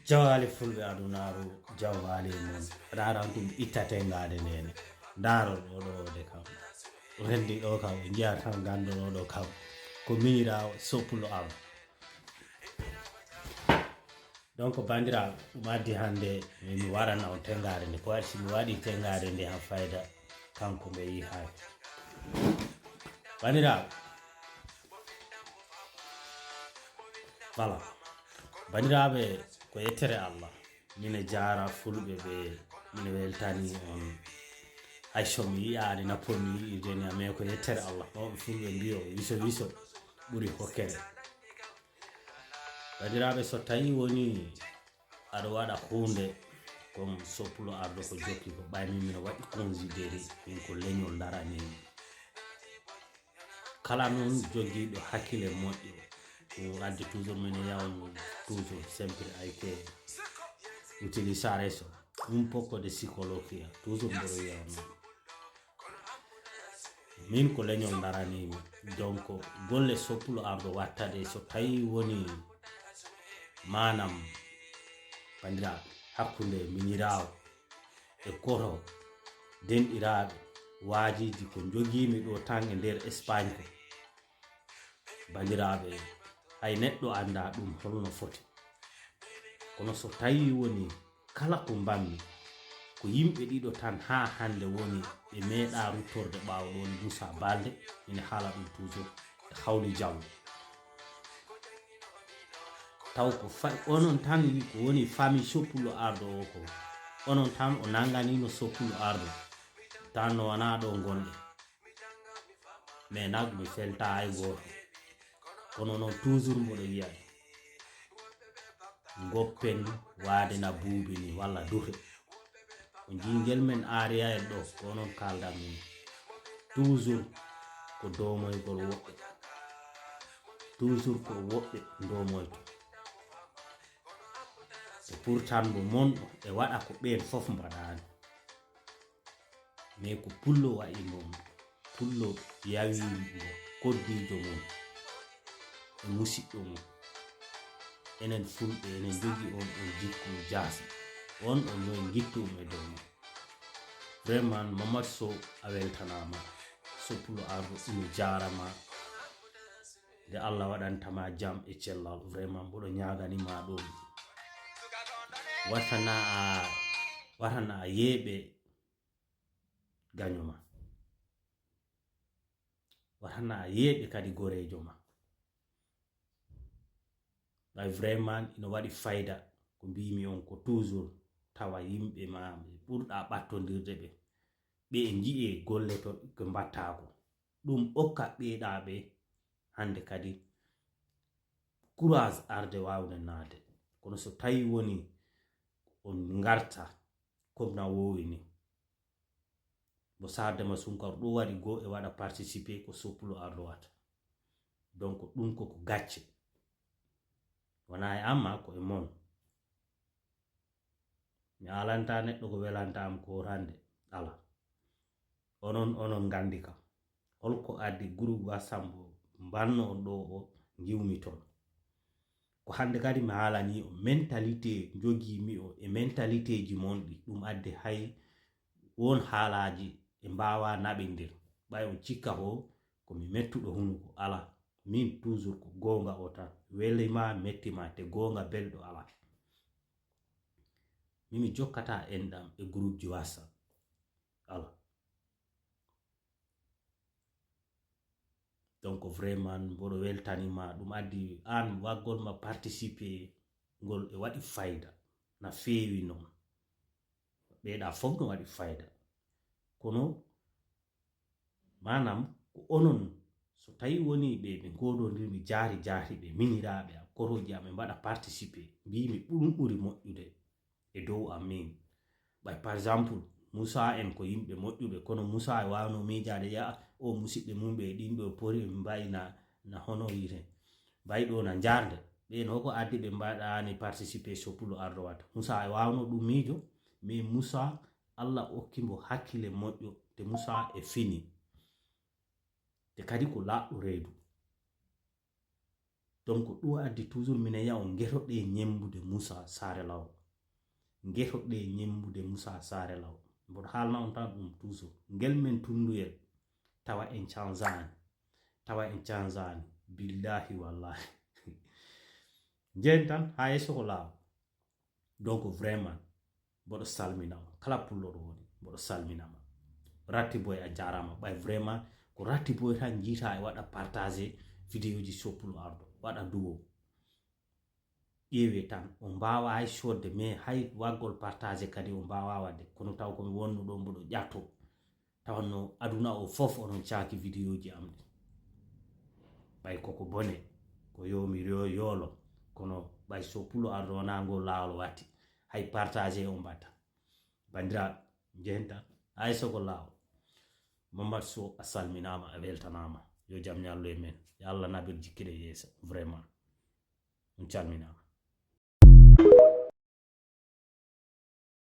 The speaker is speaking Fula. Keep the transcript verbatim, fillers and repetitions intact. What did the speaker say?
Jawaale fulɓe adunaaru, jawaale mum. Raaran ɗum itta tengaade ndene. Ndaaron oɗo ode kam. Rendi ɗo kam, njiya tan ganndo ɗo kam. Ko miñiraawo soppulo am. Donc, banndiraaɓe, ɗum addi hannde mi warana on tengaade nde. Ko waɗi si mi waɗi tengaade nde han fayda, kanko mbe yi hay. Banndiraaɓe, voilà. Banndiraaɓe, ko yettere Allah. Mine jaara fulɓe ɓe, mine weltani on. Hay so mi yi'aani na ponmi yi'irde ni, mais ko yettere Allah. Mawɓe fulɓe mbiyo, wiso wiso ɓuri hokkere. Banndiraaɓe, so tawi woni aɗa waɗa huunde, comme soppulo ardo ko jokki ko, ɓay min mino waɗi considéré, min ko leñol darani. Kala noon jogiiɗo hakkille moƴƴo, ko addi toujours min yawno toujours sempre ay ke utilisare so un poco de psicologia, toujours mboɗo yawno. Min ko leñol ndaraniimi. Donc, golle soppulo ardo wattade, so tawi woni maanam, banndiraaɓe, hakkunde miñiraawo e koto denɗiraaɓe, waajiiji ko njogiimi ɗo tan e nder Espagne ko, banndiraaɓe, hay neɗɗo annda ɗum holno foti. Kono so tawi woni kala ko mbanmi, ko yimɓe ɗiɗo tan haa hannde woni ɓe meeɗa ruttorde ɓaawo ɗon, Moussa Baldé, ina haala ɗum toujours, e Hawli Diallo. Taw ko fa-, onon tan wi ko woni famille soppulo ardo o ko, onon tan o nannganino soppulo ardo, tan no wona ɗo ngonɗe. Mais nak mi felta hay gooto. Kono noon toujours mboɗo yiya ngoppen waade na buubi ni walla dure. Ko jingel men aariya en ɗo, ko noon kaaldan min. Toujours ko doomoygol woɓɓe. Toujours ko woɓɓe doomoyto. E pourtant mbo monɗo e waɗa ko ɓeen fof mbaɗaani. Mais ko pullo wayi mo, pullo yawi mo koddiijo mum e musiɗɗo mum. Enen fulɓe, enen jogii on, on jikku jaasi. On, on no en ngittu um e dow mum. Vraiment, Mamadou Sow, a weltanaama. Soppulo ardo, ina jaarama. Nde Allah waɗantama jam e cellal, vraiment, mboɗo ñaagani ma ɗum. Watana a, watana a yeeɓe gaño ma. Watana a yeeɓe kadi goreejo ma. Ɓay vraiment ina waɗi fayda ko mbimi on ko toujours tawa yimɓe ma ɓe ɓurɗa ɓattondirde ɓe. Ɓe e njiye golle to ko mbatta ko. Ɗum okka ɓeeɗa ɓe hannde kadi courage arde waawde naatde. Kono so tawi woni on ngarta comme na woowi ni. Mo Sadio Deme Sunkar ɗo waɗi goo e waɗa participer ko soppulo ardo wata. Donc ɗum koko gacce. Wona e amma ko e mon. Mi alanta neɗɗo ko welanta am ko hande. Ala. Onon, onon nganndi kam. Holko addi groupe WhatsApp mo mbanno on ɗo o ngiwmi toon? Ko hannde kadi mi haalani o mentalité njogiimi o e mentalité ji mon ɗi. Ɗum addi hay won haalaaji e mbaawa naɓindir. Ɓay on cikka ko, ko mi mettuɗo hunuko. Ala. Min toujours ko goonga o tan. Weli ma, metti ma, te goonga belɗo ala. Min mi jokkata enɗam e groupe ji WhatsApp. Ala. Donc vraiment mboɗo weltanima, ɗum addi an waggol ma participer ngol e waɗi fayda na feewi noon. Ɓeeɗa fof no waɗi fayda. Kono maanaam ko onon, so tawi woni ɓe, ɓe ngoodondirmi jaari jaari ɓe, miniraaɓe am, korooji am, ɓe mbaɗa participer, mbimi ɗum ɓuri moƴƴude e dow am min. Ɓay par exemple, Moussa en ko yimɓe moƴƴuɓe, kono Moussa e wawno miijaade, ya o musiɓɓe mum ɓe ɗin ɗo pori mbayna na hono yite. Mbay ɗo na njarde. Ɓen hoko addi ɓe mbaɗani participer so pulo ardo wata. Moussa e wawno ɗum miijo, mais Moussa, Allah okki mbo hakkille moƴƴo, te Moussa e fini. Te kadi ko laaɗɗo reedu. Donc ɗum addi toujours minen ya on ngetoɗe ñembude Moussa Saare Law. Ngetoɗe ñembude Moussa Saare Law. Mboɗo haalna on tan ɗum toujours. Ngel men tunnduyel tawa en canzaani. Tawa en canzaani. Billahi wallahi. Njeen tan haa yeeso ko laaw. Donc vraiment mboɗo salmina on kala pulloɗo woni mboɗo salminama. Ratti boy a jarama ɓay vraiment ko ratti boy tan jiita e waɗa partage vidéo ji soppulo ardo waɗa duwo. Ƴeewe tan on mbawa hay sodde mais hay waggol partage kadi on mbawa wadde kono taw komi wonno ɗo mboɗo ƴatto tawanno aduna o fof onon caaki vidéo ji am ɗi. Ɓay koko bone ko yomi yo yoolo kono ɓay so pulo ardo wona ngol laawol watti hay partage on mbatta. Bandiraɓe njehen tan hay soko laawol. Mamadou Sow a salminama a weltanama. Yo jam ñallu e men. Yo Allah nabir jikkiɗe yeeso vraiment. On calminama.